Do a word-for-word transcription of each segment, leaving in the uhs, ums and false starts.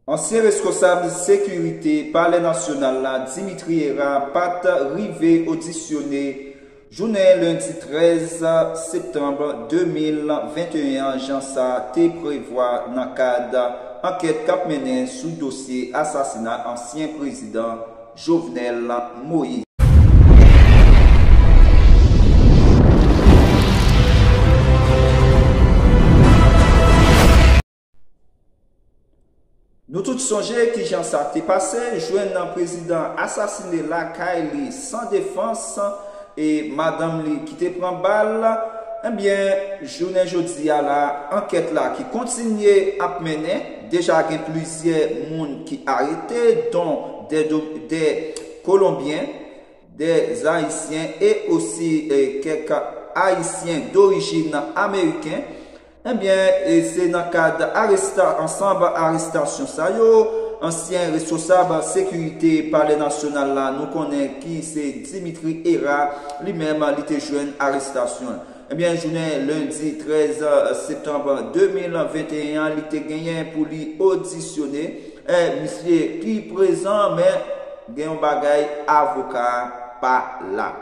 Ansyen reskonsab sekirite Palè Nasyonal la, Dimitri Herard, pa t rive odisyone jounen lendi trèz septanm de mil venteyen an, jan sa te prevwa nan kad ankèt k ap mennen sou dosye asasina ansyen prezidan Jovenel Moïse. Nou tout sonje kijan sa te pase, jwenn prezidan asasine lakay li san defans e madanm li ki te pran bal. Ebyen, jounen jodi a la, ankèt la ki kontinye ap mennen, deja gen plizyè moun ki arete, don de, de Kolonbyen, de Ayisyen e osi eh, kèk Ayisyen dorijin ameriken. Ebyen, eh, se nan kad aresta, ansanm arestasyon sa yo, ansyen reskonsab sekirite Palè Nasyonal la, nou konnen ki se Dimitri Herard, li menm li te jwenn arestasyon. Ebyen, jounen lendi trèz septanm de mil venteyen an, li te genyen pou li odisyone. Eh, misye ki prezan, men gen yon bagay avoka pa la.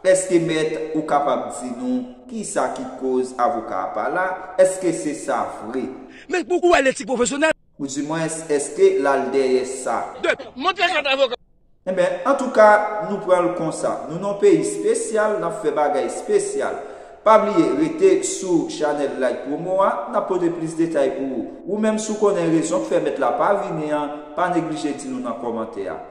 Èske mèt ou kapab di nou kisa ki koz avoka a pa la? Èske se sa vre? Men pou ou al etid pwofesyonèl. Oudimwens, èske l al dèyè sa? De, montre kat avoka. Enben, antouka, nou pran l konsa. Nou nan yon peyi espesyal, n ap fè bagay espesyal. Pa bliye, rete sou chanèl Like Promo a, n ap pote plis detay pou ou. Ou menm, si w konnen rezon k fè mèt la pa vini an, pa neglije di nou nan kòmantè a.